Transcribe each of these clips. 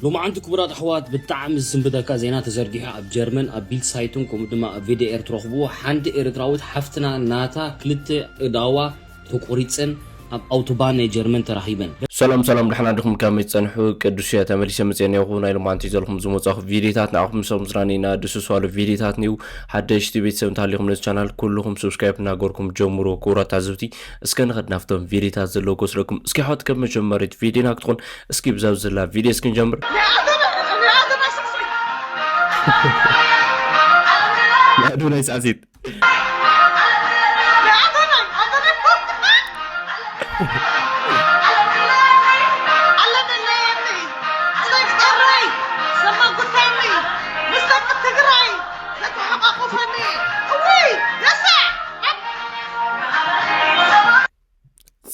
ሎማዓንቲ ክቡራት ኣሕዋት፣ ብጣዕሚ ዝስንብደካ ዜና ተዘርጊሑ። ኣብ ጀርመን ኣብ ቢልድ ሳይቱን ከምኡ ድማ ኣብ ቪ ዲ ኤር ትረኽብዎ። ሓንቲ ኤርትራዊት ሓፍትና ናታ ክልተ እዳዋ ተቆሪፀን ኣብ ኣውቶባን ናይ ጀርመን ተራኺበን። ሰላም ሰላም፣ ደሕና ዲኹም? ከመይ ትጸንሑ? ቅዱስ እየ፣ ተመሊሰ መጽየ ነኹ። ናይ ሎማዓንቲ ዘለኹም ዝመጻኹ ቪዲዮታት ንዓኹም ሰብ ምዝናን ኢና። ድስስ ባሉ ቪዲዮታት ንዩ ሓደሽቲ ቤተሰብ እንተሃሊኹም ነዚ ቻናል ኩልኹም ሰብስክራይብ እናገርኩም ጀምሩ። ክቡራት ታዘብቲ፣ እስከ ንኸድ ናብቶም ቪዲዮታት ዘለዉ ክወስደኩም። እስኪ ኣሕዋት፣ ከም መጀመሪት ቪዲዮና ክትኾን እስኪ ብዛ ዘላ ቪድዮ እስኪ ንጀምር። ናይ ኣዶናይ ሳዕሲት።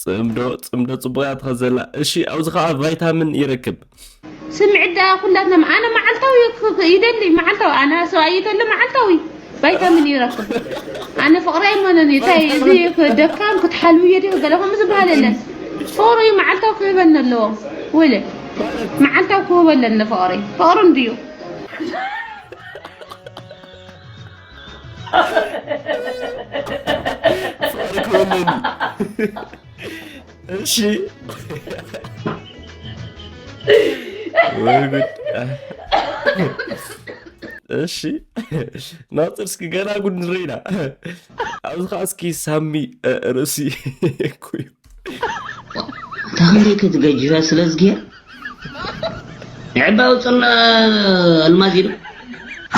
ጽምዶ፣ ጽምዶ ጽቡቕ እያ ትኸዘላ። እሺ፣ ኣብዚ ኸዓ ቫይታሚን ይረክብ። ስምዒት ደኣ ኩላትና፣ ኣነ መዓልታዊ ክ-፣ ክ-፣ ይደሊ፣ መዓልታዊ፣ ኣነ ሰብኣይ ይደሊ፣ መዓልታዊ ቫይታሚን ይረክብ። ኣነ ፍቕሪ ኣይመነን እዩ። እንታይ፣ እዚ ክ-፣ ደካም ክትሓልውዮ ዲኹ? ገለ ከምኡ ዝበሃል የለን። ፍቕሪ እዩ፣ መዓልታዊ ክህበኒ ኣለዎ። ወለ፣ መዓልታዊ ክህበለኒ ፍቕሪ። ፍቕሪ እንድዩ። ፍቕሪ ክህበለኒ። እሺ። ወይ ጉድ። እሺ። ናጽር፣ እስኪ ገና ጉድ ንርኢ ኢና። ኣብዚ ኸዓ እስኪ ሳሚ፣ እ፣ ርእሲ እኮ እዩ። እንታይ ክንደይ ክትገጅፋ ስለ ዝግያ? ንዕባ ውፅና ኣልማዝ ኢሉ።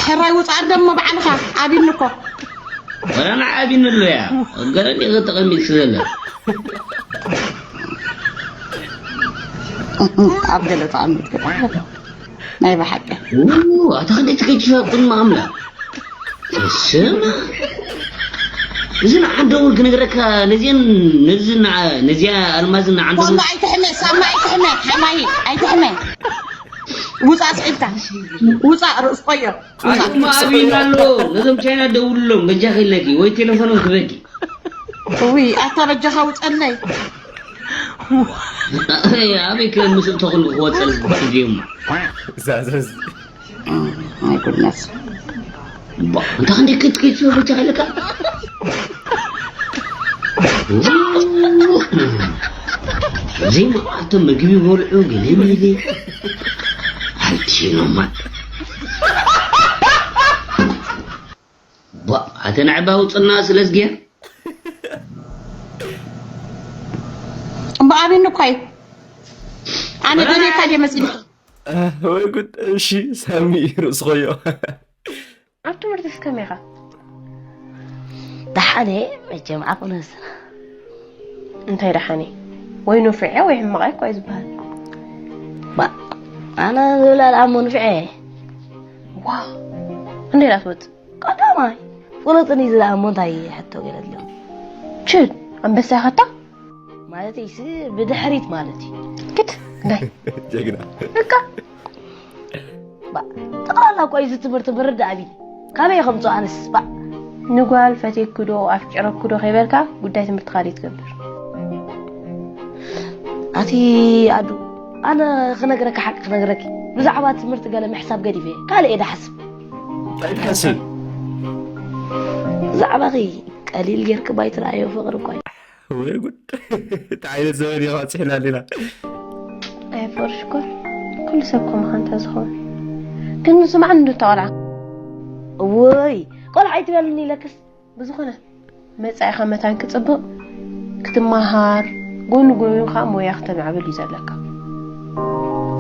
ሕራይ ውፃእ ደሞ ባዕልኻ ኣብኒ እኮ። ወላ ንዓ ኣብኒ ኣሎ እያ። ገለ እንዲኻ ተቐሚጥኪ ዘላ። ኣብ ገለ ተቐሚጥኪ ናይ ብሓቂ። ው፣ ኣታ ክንደይ ትገጅፋ ቁን ማምላ። ስማ፣ እዚ ንዓንደውን ክነግረካ፣ ነዚአን፣ ነዚ ንዓ-፣ ነዚኣ ኣልማዝ ንዓንደውን ኮሎ ኣይትሕመ፣ ሳማ ኣይትሕመ፣ ሓማይ ኣይትሕመ። ውፃእ ስዒብካ። ውፃእ ርእስ ቆዮ። ኣቱማ ኣብይና ኣሎ። ነዞም ቻይና ደውልሎም፣ በጃኺ ኢለኪ፣ ወይ ቴሌፎኖም ክበኪ። ውይ፣ ኣታ በጃኻ ውፀለይ። ኣበይ ከ ምስ እተኹን ክወፀል ድዩማ? ዛዘዝ። My goodness። ባ፣ እንታይ ክንደይ ክትከይድ ሰው ብቻ ኣለካ? ዘይመዓልቶም ምግቢ በልዑ፣ ገለ መለ። ሓንቲ ኖማ። ባ፣ ኣተ ናዕባ ውፅና ስለ ዝግያ። እምበኣቢን እኮ እዩ። ኣነ ደልየካ ድየ መሲልካ? ወይ ጉድ። እሺ፣ ሳሚ ርእስኾዮ። ኣብ ትምህርትስ ከመይ ኢኻ? ደሓነ፣ መቸም ዓቕሚ ነብስና። እንታይ ደሓነ? ወይ ንፉዕ ወይ ሕማቕ እኮ እዩ ዝበሃል። ባ፣ ኣነ ዝብላ ደኣ እሞ ንፉዕ እየ። ዋ፣ ክንደይ ደኣ ትወጽእ? ቀዳማይ። ፍሉጥን እዩ ዝብላ እሞ እንታይ ሕቶ ገለ ኣሎ? ችድ፣ ኣንበሳ ኢኻ ኣታ? ማለት እዩሲ ብድሕሪት ማለት እዩ። ክት፣ እንታይ? ጀግና። እካ። ባ፣ ጠቕላላ እኮ እዩ እዚ ትምህርቲ ምርዳእ ኣቢኒ። ካበይ ከምፅኦ ኣነስ፣ ባ። ንጓል ፈትየኪ ዶ ኣፍቂረኪ ዶ ከይበልካ ጉዳይ ትምህርትኻ ድዩ ትገብር? ኣቲ ኣዱ፣ ኣነ ክነግረካ ሓቂ ክነግረኪ፣ ብዛዕባ ትምህርቲ ገለ ምሕሳብ ገዲፈ እየ። ካልእ እየ ድሓስብ። ኣይትሓስብ። ብዛዕባኺ ቀሊል ጌርኪ ባይትረኣዮ ፍቕሪ እኳ እዩ። ወይ ጉድ። እቲ ዓይነት ዘመን እዩ ባፂሕና ኣለና። ኣይ ፍቕሪ ሽኮር፣ ኩሉ ሰብ ከምኡ ኸ እንታይ ዝኸውን? ግን ንስማዕ እንዶ እታ ቆልዓ። እውይ፣ ቆልዓ ኣይትበልኒ ኢለክስ። ብዝኾነ፣ መጻኢኻ መታን ክጽብቕ፣ ክትመሃር፣ ጎኒ ጎኒ ኸኣ ሞያ ክተማዕብል እዩ ዘለካ።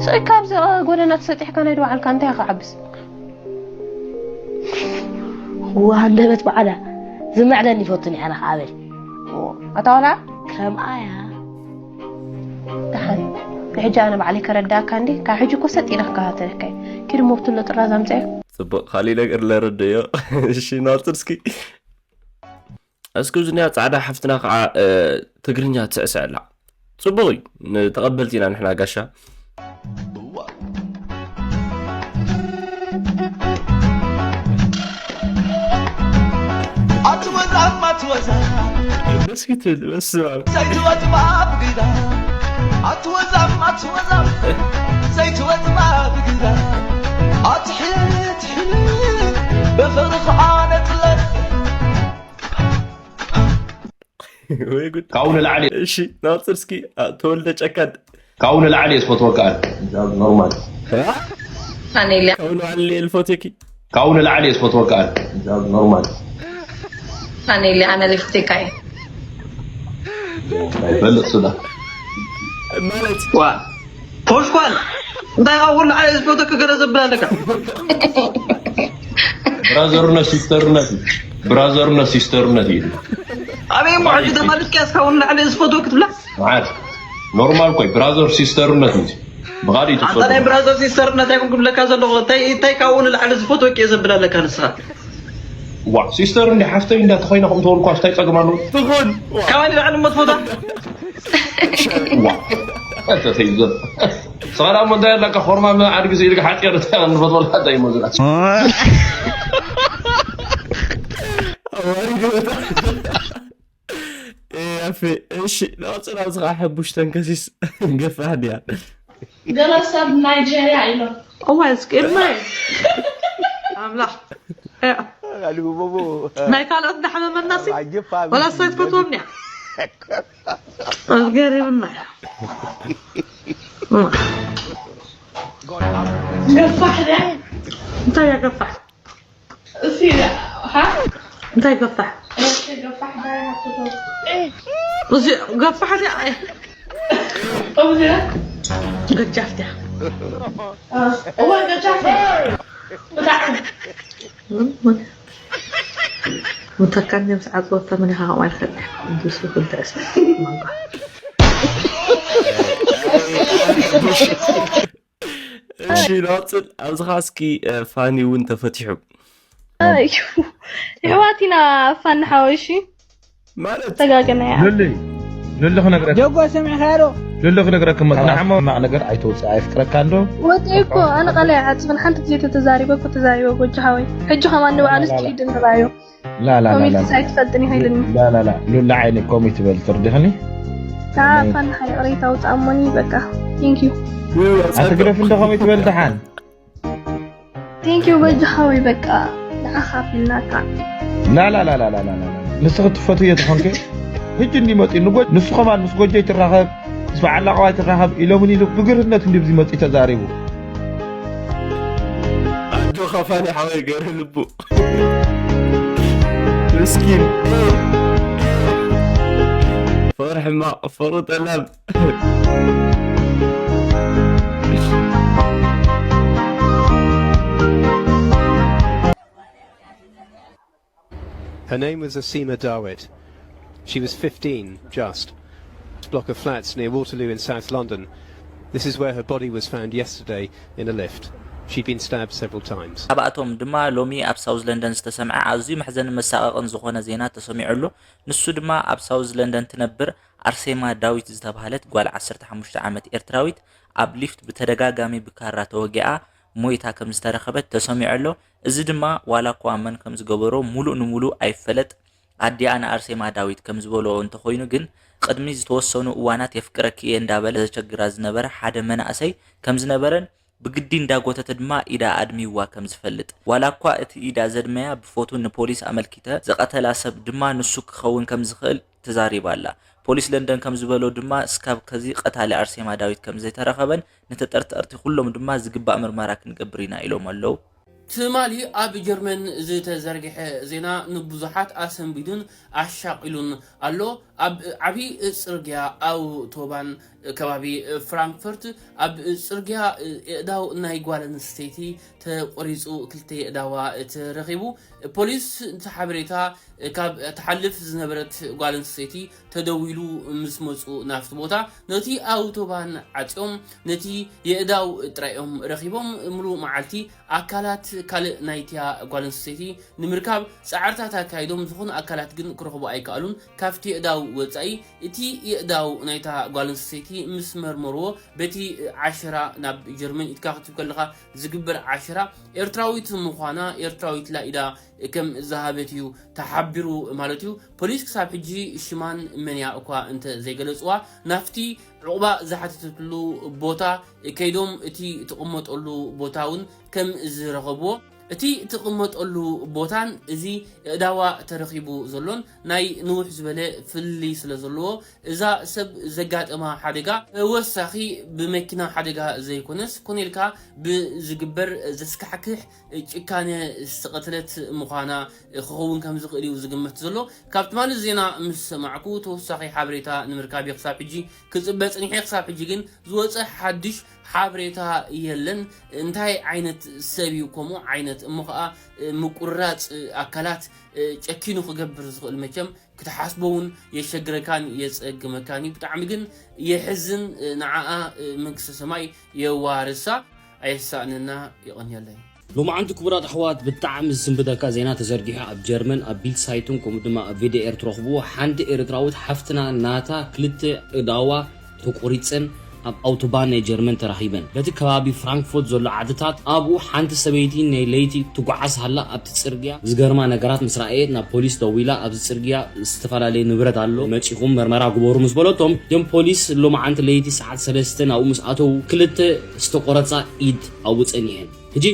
ስቕ ኢልካ ኣብዚ ጎደና ተሰጢሕካ ናይ ድባዕልካ እንታይ ኢኻ ክዓብስ? እዋ፣ ሃንደበት ባዕላ ዝምዕደኒ ይፈቱን እየ ኣነ ኸዓ በሊ። እዋ፣ ኣታ ቆልዓ? ከምኣ እያ። ደሓን፣ ንሕጂ ኣነ ባዕለይ ከረድኣካ እንዴ? ካብ ሕጂ እኮ ሰጥ ኢለ ክከታተለካ እየ። ኪድ እሞ ብትሎ ጥራዝ ኣምጽኣዮ። ጽቡቕ፣ ካሊእ ነገር ለረድእዮ። እሺ፣ ናጽር እስኪ። እስኪ እዚኣ ጻዕዳ ሓፍትና ከዓ፣ እ፣ ትግርኛ ትስዕስዕ ኣላ። ጽቡቕ እዩ። ንተቐበልቲ ኢና ንሕና ጋሻ። ኣትወዛም ኣትወዛም ደስ ክትብል፣ በስመ ኣብ። ሳይትወጥባ ብግዳ ኣትወዛም ኣትወዛም ዘይትወድማ ብግራ ኣትሕል ትሕል በፈርኽ ዓነትለ ወይ ጉድ። ካብኡ ንላዕሊ እሺ፣ ናጽር እስኪ፣ ኣ፣ ተወልደ ጨካን። ካብኡ ንላዕሊ እየ ዝፈትወካ ኣነ። ኖርማል። ፋኔልያ ካብኡ ንላዕሊ እየ ዝፈትወኪ። ካብኡ ንላዕሊ እየ ዝፈትወካ ኣነ። ኖርማል። ፋኔልያ ኣነ ልፍቴካ እየ። ኣይፈልጥ ሱዳ። ማለት ዋ ፖሽኳል እንታይ ካብ ወላ ዓለ ዝፈተክ ገለ ዘብል ኣለካ ብራዘርነት ሲስተርነት እዩ። ብራዘርነት ሲስተርነት እዩ። ኣበይ እሞ ሕጂ ተማሊጥካ እስካ ወላ ዓለ ዝፈተክ ትብላ መዓት ኖርማል ኮይ ብራዘር ሲስተርነት እዩ። ብኻሊእ ኣንታ ናይ ትፈትዎ። ብራዘር ሲስተርነት ኣይኮንኩም ለካ ዘለኹ እንታይ እንታይ ካብኡ ንላዕሊ ዝፈትወክ እየ ዘብል ኣለካ ንስኻ ዋ ሲስተር እንዲ ሓፍተይ እንዳ ተኾይና ከም ተወልኳ እንታይ ጸገም ኣለዎ? ትኹን ካባይ ንላዕሊ እሞ ትፈትዋ ዋ ተተይዘ ሰላም እንታይ ኣለካ ኮርማ ምን ዓድጊ ስኢልካ ሓጢር እንታይ ንፈትወልካ እንታይ ይመዝራ ኣዋሪዶ በጣም እሺ ናውፅና ኣብዚ ከዓ ሕቡሽ ተንከሲስ ገፋሕ ድያ ገለ ሰብ ናይጀርያ ኢሎም እዋ እስኪ እማይ ኣምላኽ ናይ ካልኦት እንዳሓመመናሲ ወላ እሳ ትፈትዎም እያ ኣዝገሪምና ገፋሕ ድያ እንታይ እያ ገፋሕ እሲ ሃ እንታይ ገፋሕ ገፋሕ ዳያ ሃብቶ እዚ ገፋሕ ድያ ከምዚ ገጃፍ ድያ እዋ ገጃፍ ብጣዕሚ ምተካን ምስ ዓፅወታ መን ኢኻ ከምኣ ኢልካ ቅዱስ ክልተ ዕስራ ማጓ እሺ ናፅል ኣብዚ ኸዓ እስኪ ፋኒ እውን ተፈቲሑ ኣሕዋት ኢና ፋኒ ሓወይ እሺ ማለት ተጋገና እያ ሉሊ ሉሊ ክነግረካ ጀጎ ሰሚዕካዮ ዶ ሉሊ ክነግረካ መፅናዕሞ ማቕ ነገር ኣይተውፅእ ኣየፍቅረካ እንዶ ወፂኡ እኮ ኣነ ቃለይ ዓፅብን ሓንቲ ግዜ ተተዛሪበ እኮ ተዛሪበ ጎጆ ሓወይ ሕጂ ከማን ንባዕሉ እስኪ ድንራዮ لا لا لا لا ኮሚትስ ኣይትፈልጥን ኢኺ ኢልኒ لا لا لا ሉላ ዓይኒ ኮሚት በል ትርድኽኒ ከዓ ፋና ሓደ ቅሬታ ውፃእ እሞኒ በቃ ቴንክ ዩ ኣትግደፍ እንደ ኮሚት በል ደሓን ቴንክ ዩ በጃ ሓወይ በቃ ንዓኻ ኣቢልናካ لا لا لا لا لا لا ንስኺ ትፈትዮ ተኾንኪ ህጂ እንዲ መፂኡ ንጎ ንሱ ከማን ምስ ጎጆ ይትራኸብ ምስ በዓል ናቐዋ ይትራኸብ ኢሎምን ኢሉ ብግርህነት እንዲ ብዚ መፂኡ ተዛሪቡ ኣጆኻ ፋኒ ሓወይ ገርህ ልቡ ምስኪን ፈር ሕማቕ ፈሩ ጠላም Her name was Asima Dawit. She was fifteen, just. Block of flats near Waterloo in South London. This is where her body was found yesterday in a lift. She'd been stabbed several times. ካብኣቶም ድማ ሎሚ ኣብ ሳውዝ ለንደን ዝተሰምዐ ኣዝዩ መሕዘንን መሳቐቕን ዝኾነ ዜና ተሰሚዑ ኣሎ። ንሱ ድማ ኣብ ሳውዝ ለንደን ትነብር ኣርሴማ ዳዊት ዝተባህለት ጓል ዓሰርተ ሓሙሽተ ዓመት ኤርትራዊት ኣብ ሊፍት ብተደጋጋሚ ብካራ ተወጊኣ ሞይታ ከም ዝተረኸበት ተሰሚዑ ኣሎ። እዚ ድማ ዋላ እኳ መን ከም ዝገበሮ ሙሉእ ንሙሉእ ኣይፈለጥ ኣዲኣ ንኣርሴማ ዳዊት ከም ዝበልኦ እንተኾይኑ ግን ቅድሚ ዝተወሰኑ እዋናት የፍቅረኪ እየ እንዳበለ ዘቸግራ ዝነበረ ሓደ መናእሰይ ከም ዝነበረን ብግዲ እንዳጎተተ ድማ ኢዳ ኣድሚዋ ከም ዝፈልጥ ዋላ እኳ እቲ ኢዳ ዘድመያ ብፎቶ ንፖሊስ ኣመልኪተ ዝቐተላ ሰብ ድማ ንሱ ክኸውን ከም ዝኽእል ተዛሪባ ኣላ። ፖሊስ ለንደን ከም ዝበሎ ድማ እስካብ ከዚ ቀታሊ ኣርሴማ ዳዊት ከም ዘይተረኸበን ንተጠርጠርቲ ኩሎም ድማ ዝግባእ ምርመራ ክንገብር ኢና ኢሎም ኣለዉ። ትማሊ ኣብ ጀርመን ዝተዘርግሐ ዜና ንብዙሓት ኣሰንቢዱን ኣሻቒሉን ኣሎ። ኣብ ዓብዪ ጽርግያ ኣውቶባን ከባቢ ፍራንክፈርት ኣብ ጽርግያ የእዳው ናይ ጓል ኣንስተይቲ ተቖሪጹ ክልተ የእዳዋ ተረኺቡ። ፖሊስ እቲ ሓበሬታ ካብ ትሓልፍ ዝነበረት ጓል ኣንስተይቲ ተደዊሉ ምስ መጹ ናብቲ ቦታ ነቲ ኣውቶባን ዓጽዮም ነቲ የእዳው ጥራዮም ረኺቦም። ምሉእ መዓልቲ ኣካላት ካልእ ናይቲያ ጓል ኣንስተይቲ ንምርካብ ጻዕርታት ኣካይዶም ዝኾኑ ኣካላት ግን ክረኽቡ ኣይከኣሉን። ካብቲ የእዳው ወጻኢ እቲ የእዳው ናይታ ጓል ኣንስተይቲ ምስ መርመርዎ በቲ ዓሸራ ናብ ጀርመን ኢትካ ክትብ ከለኻ ዝግበር ዓሸራ ኤርትራዊት ምዃና፣ ኤርትራዊት ላኢዳ ከም ዝሃበት እዩ ተሓቢሩ ማለት እዩ። ፖሊስ ክሳብ ሕጂ ሽማን መንያ እኳ እንተ ዘይገለጽዋ፣ ናብቲ ዕቑባ ዝሓተተትሉ ቦታ ከይዶም እቲ ትቕመጠሉ ቦታ እውን ከም ዝረኸብዎ፣ እቲ ትቕመጠሉ ቦታን እዚ እእዳዋ ተረኺቡ ዘሎን ናይ ንውሕ ዝበለ ፍልልይ ስለ ዘለዎ፣ እዛ ሰብ ዘጋጠማ ሓደጋ ተወሳኺ ብመኪና ሓደጋ ዘይኮነስ፣ ኮነ ኢልካ ብዝግበር ዘስካሕክሕ ጭካነ ዝተቐትለት ምዃና ክኸውን ከም ዝኽእል እዩ ዝግመት ዘሎ። ካብ ትማሊ ዜና ምስ ሰማዕኩ፣ ተወሳኺ ሓበሬታ ንምርካብ እየ ክሳብ ሕጂ ክጽበ ጽኒሐ። ክሳብ ሕጂ ግን ዝወጸ ሓድሽ ሓበሬታ የለን። እንታይ ዓይነት ሰብ እዩ ከምኡ ዓይነት እሞ ኸኣ ምቁርራጽ ኣካላት ጨኪኑ ክገብር ዝኽእል? መቸም ክትሓስቦ እውን የሸግረካን የጸግመካን እዩ። ብጣዕሚ ግን የሕዝን። ንዓኣ መንግስተ ሰማይ የዋርሳ። ኣየሳእነና። የቐንየለይ። ሎማዓንቲ ክቡራት ኣሕዋት፣ ብጣዕሚ ዝስንብደካ ዜና ተዘርጊሑ ኣብ ጀርመን ኣብ ቢልድ ሳይቱን ከምኡ ድማ ኣብ ቪ ዲ ኤር ትረኽብዎ። ሓንቲ ኤርትራዊት ሓፍትና ናታ ክልተ እዳዋ ተቆሪጸን ኣብ ኣውቶባን ናይ ጀርመን ተራኺበን። በቲ ከባቢ ፍራንክፎርት ዘሎ ዓድታት ኣብኡ ሓንቲ ሰበይቲ ናይ ለይቲ ትጓዓዝ ሃላ ኣብቲ ጽርግያ ዝገርማ ነገራት ምስ ረኣየት ናብ ፖሊስ ደዊላ ኣብዚ ጽርግያ ዝተፈላለየ ንብረት ኣሎ መጺኹም መርመራ ግበሩ ምስ በለቶም፣ እቶም ፖሊስ ሎማዓንቲ ለይቲ ሰዓት ሰለስተ ናብኡ ምስ ኣተዉ ክልተ ዝተቆረጻ ኢድ ኣብኡ ጸኒሐን። ሕጂ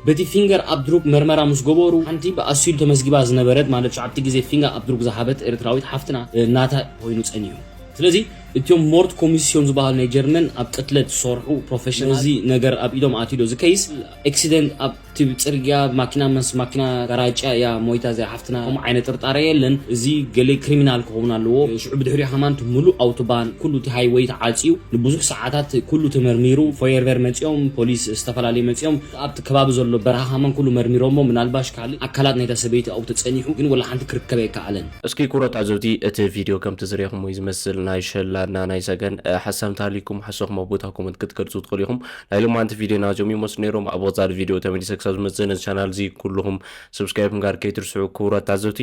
በቲ ፊንገር ኣብድሩክ መርመራ ምስ ገበሩ ሓንቲ ብኣሲሉ ተመዝጊባ ዝነበረት ማለት ሸዓተ ግዜ ፊንገር ኣብድሩክ ዝሃበት ኤርትራዊት ሓፍትና ናታ ኮይኑ ጸኒሑ። ስለዚ እቲኦም ሞርት ኮሚስዮን ዝበሃሉ ናይ ጀርመን ኣብ ቅትለት ዝሰርሑ ፕሮፌሽናል እዚ ነገር ኣብ ኢዶም ኣትዩ እዚ ከይስ ኤክሲደንት ኣብቲ ጽርግያ ማኪና ምስ ማኪና ጋራጫ እያ ሞይታ እዚኣ ሓፍትና ከምኡ ዓይነት ጥርጣረ የለን። እዚ ገለ ክሪሚናል ክኸውን ኣለዎ። ሽዑ ብድሕሪኡ ሃማን እቲ ሙሉእ ኣውቶባን ኩሉ እቲ ሃይወይ ተዓጽዩ ንብዙሕ ሰዓታት ኩሉ ተመርሚሩ ፎየርቨር መጺኦም ፖሊስ ዝተፈላለዩ መጺኦም ኣብቲ ከባቢ ዘሎ በረኻ ሃማን ኩሉ መርሚሮሞ ምናልባሽ ካልእ ኣካላት ናይታ ሰበይቲ ኣብኡ ተጸኒሑ ግን ወላ ሓንቲ ክርከብ ኣይከኣለን። እስኪ ክቡራት ተዓዘብቲ እቲ ቪድዮ ከምቲ ዝረኹሞ እዩ ዝመስል ናይ ሸላና ናይ ሰገን ሓሳብ እንተሃልይኩም ሓሳብኩም ኣብ ቦታ ኮመንት ክትገልጹ ትኽእሉ ኢኹም። ናይ ሎማዓንቲ ቪድዮና እዚኦም ይመስሉ ነይሮም። ኣብ ወጻኢ ቪድዮ ተመሊሰ ክሳብ ዝመጽእ ነዚ ቻናል እዚ ኩልኹም ሰብስክራይብ ምግባር ከይትርስዑ ክቡራት ተዓዘብቲ።